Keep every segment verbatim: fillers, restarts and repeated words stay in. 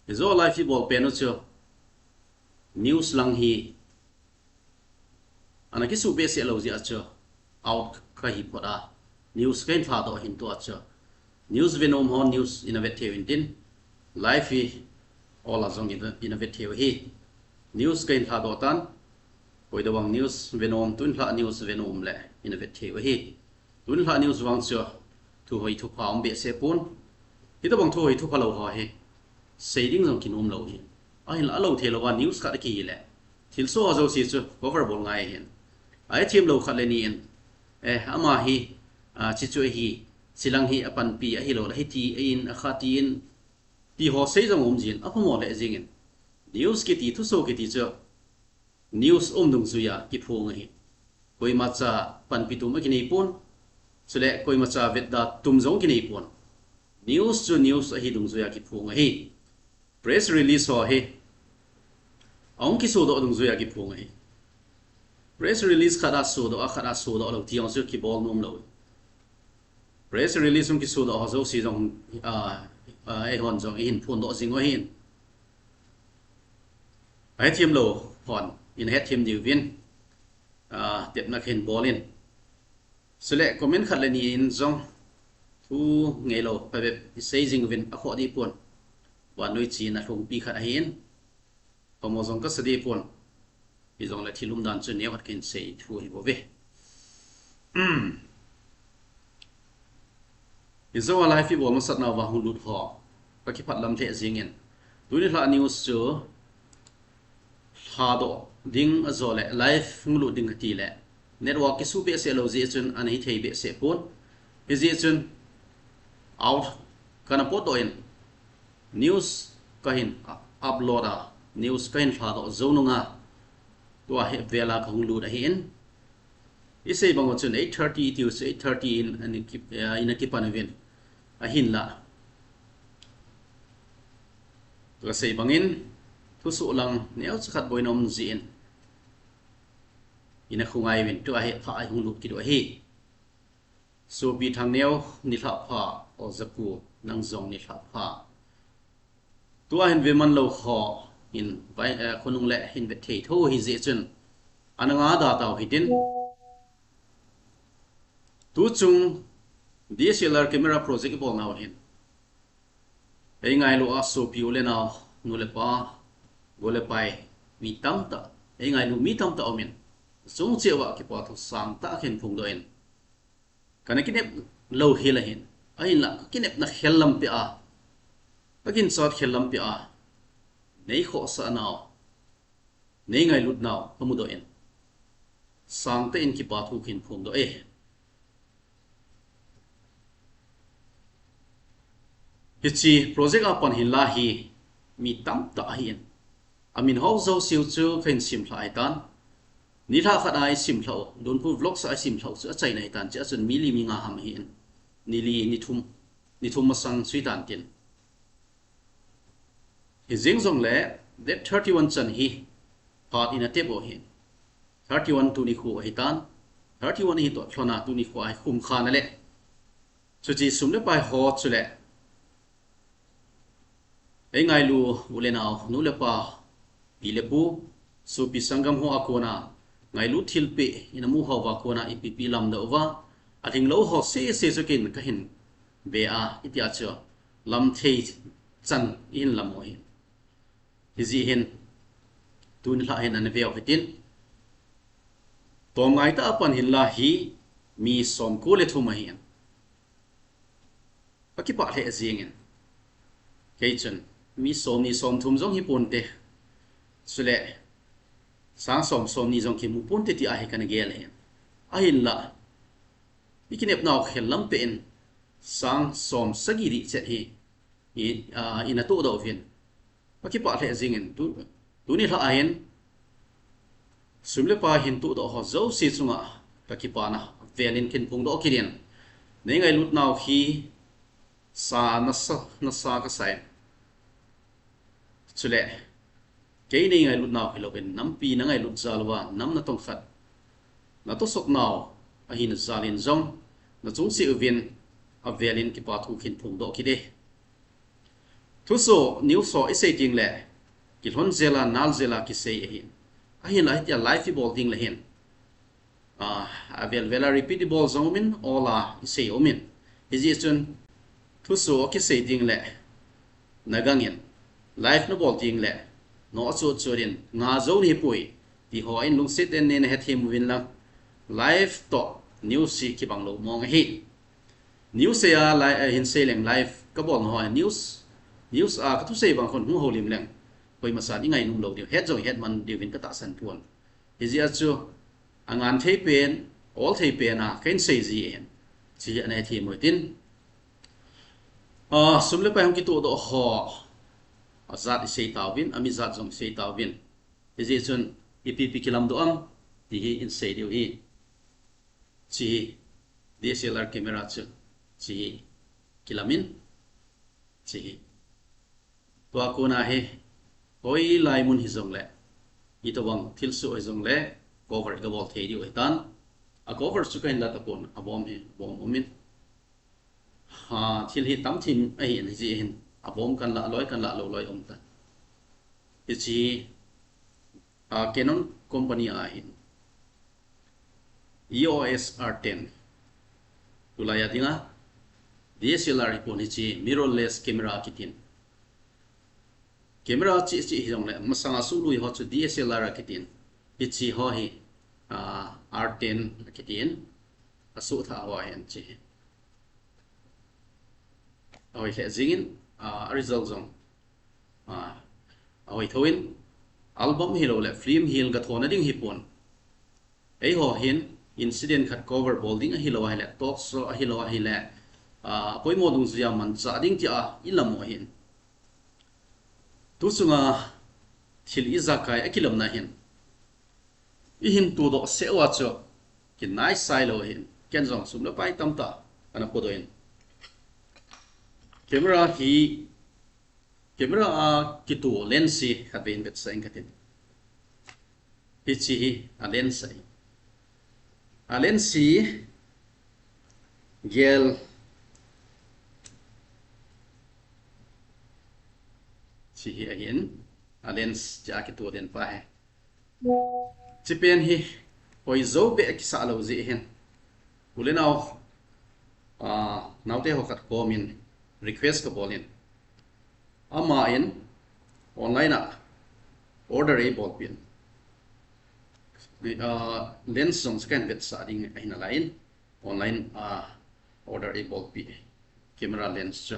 Hiche live i bol pen u chu news lang hi ana kisuh behseh lou jeh a chu out kahi phot a, news kahin lhadoh hin tua chu news venom ho news ina vet thei u hintin, live hi ol a jong ina, ina vet thei u ahi. News kahin lhadoh tan, koidobang news venom, tunlha news venom le ina vet thei u ahi. Tunlha news vang chu thu hoi thu pha um behseh pon. Hitobang thu hoi thu pha lou ho hi sei ding jong kinom lou hi. Ahinla alou thei louva news khat akihile, thilsoh ho jouse chu cover bol ngai ahin. Ahethem lou khat le ni in, eh, ama hi, ah, chuche hi, chulang hi apanpi ahilou le hiti ahin, akha tin, ti ho sei jong um jin, aphamo lheh jengin. News kiti, thusoh kiti chu news um dungjuia kiphong ahi. Koimacha panpi tum akinei pon, chule koimacha vetda tum jong kinei pon. News chu news ahi dungjuia kiphong ahi. Press release ho hi ahung kisodoh dungjuia kiphong ahi. Press release khat a sodoh a, khat a sodoh lou ti jong chu kibol nom lou. Press release hung kisodoh ho jouse jong, ah, ah, eihon jong ihin phondoh jing u ahin. Ahethem lou hon in ahethem diuvin, ah, tepna kahin bol in. Chule comment khat le ni in jong thu ngeilou phabep isei jing uvin, akhoh deh pon. Vannoi china lhungpi khat ahin, phamo jong kasa deh pon. Hijongle thil umdan chu neo khat kahin sei thu ahibouve. Hiche a live i bol masat nauva hung lut ho kakipah lam lheh jengin, tuni lha news chu lhadoh ding ajole live hung lut ding kati le network kisuh behseh lou jeh chun ana hithei behseh pon. Hijeh chun out kana potdoh in, news kahin upload a, news kahin lhadoh jou nunga, tua hi vela kahung lut ahin. Isei bang u chun eight thirty itiu chu eight thirty in ana ki, eh, ina kipan uvin. Ahinla, tua sei bangin thusoh lang neocha khat boina um jeh in ina khongai uvin, tua hi pha ahung lut kit u ahi. Sopi Thangneo, nilhah pha, Ojapu, nang jong nilhah pha. Tua hin veman lou ho in vai, eh, khonung le hin vet thei tho hijeh chun ana ngah da tau hitin. Tuchung D S L R camera project i bol nau hin, eingailu a sopi u le nao, nu le pa, go le pai, mi tamtah, eingailu mi tamtah umin, achung cheh uva kipa thu sangtah kahin phongdoh in, kana kinep lou hel ahin, ahinla kakinepna khel lampi a, kaginchat khel lampi a, nei khohsah nau, nei ngailut nau kamudoh in, sangtah in kipa thu kahin phongdoh e. Hiche project a pan hinla hi mi tamtah ahin, amin ho jouseu chu kahin simlhah ahitan. Nilhah khat a isimlhah u, Dunpu Vlogs a isimlhah u chu achaina ahitan, chea chun mi li mi nga ham ahin, ni li, ni thum, ni thum masang chu hitan tin. Hijeng jongle date thirty-one chan hi phat ina tep u ahin, thirty-one tuni khu ahitan, thirty-one hi toh lhona tuni khu ahi khum khan ale, chuche sum le pai ho chule eingailu u le nao, nu le pa, pi le pu, sopi sanggam ho a kona, ngailut thilpeh ina mu houva kona ipi ipi lamdoh uva, alhinglou ho sese chu ken kahin ve a, itia chu lamthei chan ihin lam u ahin. Hijeh hin, tuni lha hin ana veu hitin, tomngai tah a pan hinla hi mi somko le thum ahin, akipah lheh jengin, kei chun mi somni somthum jong hiponte, chule sang som somni jong kimu ponte tia hi kana gel ahin. Ahinla, ikinepnau khel lampeh in sang som sagi dih chet hi, i, a, ina tohdoh uvin, akipah lheh jengin, tu, tuni lha ahin sum le pai hin tohdoh ho jouse chunga kakipana velin kahin phongdoh kit in, nei ngailut nau hi sa nasa, nasa kasa in, chule kei nei ngailut nau hilouvin, nampi na ngailut jal uva, nam natong khat, natosot nau ahina jal in jong, nachung cheh uvin, avelin kipa thu kahin phongdoh kit e. Thuso, news ho isei ding le, kilhon jel a, nal jel a kisei ahin. Ahinla hitia live ibol ding le hin, ah, avel vel a repeat ibol jong umin, ol a isei umin. Hijeh chun, thuso kisei ding le, nagangin, live nabol ding le, no achu chu din, nga jou nahipoi, ti ho in lungset in nei nahethem uvin lang, live toh news hi kibang lou mong ahi. News sei a live, eh, hin sei leng live kabol na ho news, news a kathusei bang khun hung houlim leng, koima san ingainom lou diu, het jong het man diu hin katahsan pon. Hijeh a chu, angan thei pen, ol thei pen a kahin sei ji ahin. Hiche hi ana hethem u hitin. Ah, sum le pai hung kitoh doh ho, ajat isei tauvin, ami jat jong isei tauvin. Hijeh chun, ipi ipi kilam doh am, ti hi in sei diu hi. Hiche hi, D S L R camera chu, hiche hi, kilam in, hiche hi. Tua kona hi, hoilai mun hijongle, itobang thilsoh hijongle, cover kabol thei diu ahitan. A cover chu kahin la tapon, abom hi, abom umin. Ha, thil hi tamthim ahin, hijeh hin, abom kahin la loi, kahin la lou loi um tan. Hiche hi, a, Canon company a hin, E O S R ten. Tulai a dinga, D S L R hipon, hiche mirrorless camera kitin. Camera cheh cheh hijongle, masanga suhlui ho chu D S L R akitin. Hiche ho hi, ah, R ten akitin. Asuhthah ho ahin hiche. Ahoi lheh jingin, ah, a result jong, ah, ahoi thouin, album hilou le film hil gathona ding hipon. Eiho hin incident khat cover bol ding ahilou ahile, talk show ahilou ahile, ah, poimo dungjuia manchah ding tia ilam u ahin. Tu chunga thil ijakai akilamna hin, ihin todoh seh uva chu kinaisai lou ahin. Ken jong sum le pai tamtah kana podoh in, camera hi, camera a kito lens hi khatvei in vetsah inge katin. Hiche hi a lens ahi. A lens hi gel, hiche hi ahin, a lens tia kito den pa hi. Hiche pen hi hoijou beh kisah lou jeh hin, u le nao, ah, naote ho khat komin request kabol in, aman online a order eibolpeh in, ah, lens jong chu kahin vetsah ding ahi nalaiyin, online a order eibolpeh camera lens chu.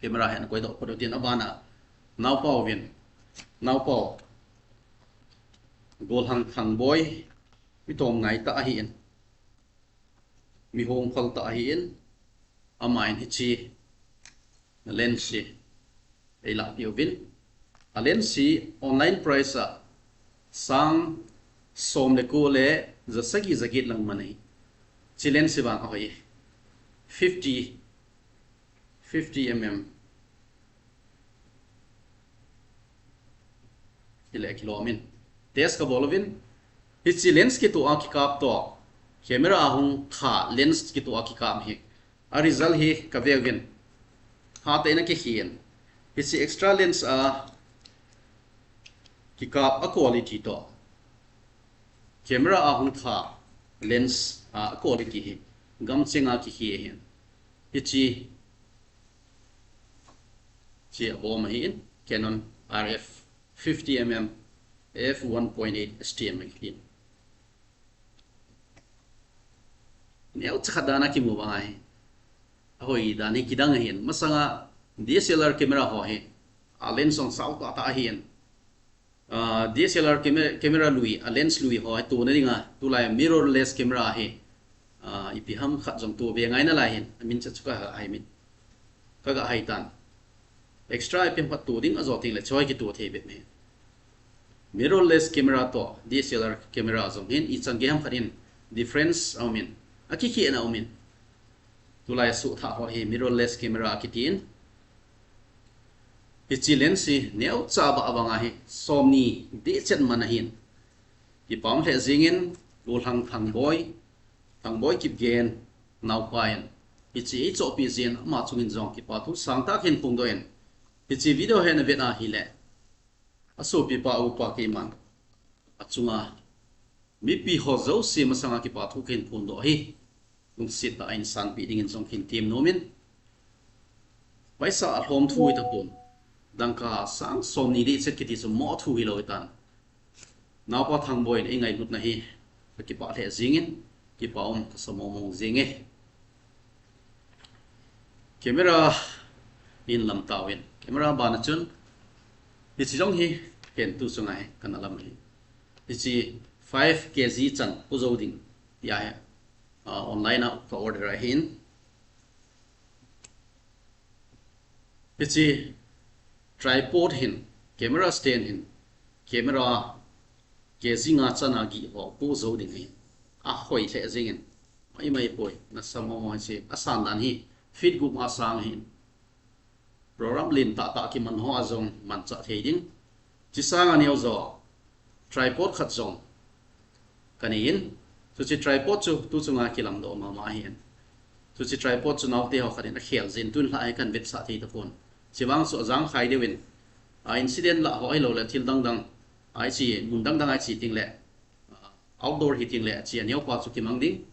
Camera hi ana koidoh phot u hitin, abana naopa uvin, naopa Golhang Thangboi, mi tom ngaitah ahin, mi hongphal tah ahin, aman hiche lens hi eilahpeh uvin. A lens hi online price a sang som le ko le ja sagi ja get lang man ahi. Hiche lens hi vang ahoi, fifty, fifty M M. Hile kilom in test kabol uvin, hiche lens kitoh a kikap toh camera a hung tha lens kitoh a kikap hi, a result hi kave uvin, hatah in akikhen. Hiche extra lens a kikap a quality toh camera a hung tha lens a quality hi gamchenga kikhen. Hiche, hiche abom ahin, Canon R F fifty M M f one point eight S T M ahin. Neocha khat dan a kimu vang ahi. Ahoi dan hi kidang ahin. Masanga D S L R camera ho hi, a lens jong sao tah tah ahin. Ah, D S L R camera, camera lui, a lens lui ho hi tona dinga, tulai mirrorless camera hi, ah, ipi ham khat jong to be ngai nalai hin, amin cha chu kaga hai min. Kaga hai tan. Extra ipi ham khat to ding ajo teng le choi kito thei bep me. Mirrorless camera toh D S L R camera jong hin ichan gei ham khat in difference aumin, akikhen aumin. Tulai asuhthah ho hi mirrorless camera akitin. Hiche lens hi neocha bah vang ahi, somni dehchet man ahin. Kipa um lheh jingin, Golhang Thangboi, Thangboi Kipgen, naopa in, hiche eichohpeh jeh in ama chungin jong kipa thu sangtah kahin phongdoh in, Hiche video hi navet ahile, asopipa upa keiman achunga mipi ho jouse masanga kipa thu kahin phondoh ahi. Lungset tah a eihin sanpeh dingin jong kahin tem nomin. Paisa alhom thu hitapon. Dangka sang somni ding chet kiti chu mo thu hilou hitan. Naopa Thangboi in eingailutna hi kakipah lheh jengin, kipa um kasa mongmong jenge. Camera in lam tauvin, camera bana chun hiche jong hi ken tu chunga hi kana lam ahi. Hiche five K G chan pu jou ding tia hi, ah, online a ka order ahin. Hiche tripod hin, camera stand hin, camera K G nga chan a gih ho pu jou ding ahi. Ahoi lheh jengin. Maimai poi, nasa mongmong hiche, asan dan hi feet gup nga sang ahin. Program len tahtah kiman ho a jong manchah thei ding. Hiche sanga neo jo tripod khat jong kanei in. Chuche tripod chu tu chunga kilamdoh mama ahin. Chuche tripod chu naote ho khat in akhel jin, tun lha hi kahin vetsah thei tapon. Hiche vang chu ajang khai deuvin, a incident lah ho ahilouleh thil dangdang, a hiche mun dangdang a hiche tengleh, outdoor hi tengleh hiche aneopa chu kimang ding.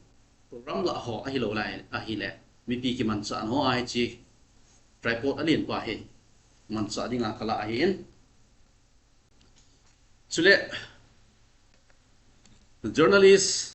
Program lah ho ahilou lai ahile, mipi kimanchah ho a hiche tripod alen pa hi manchah dinga kalah ahin. Chule journalist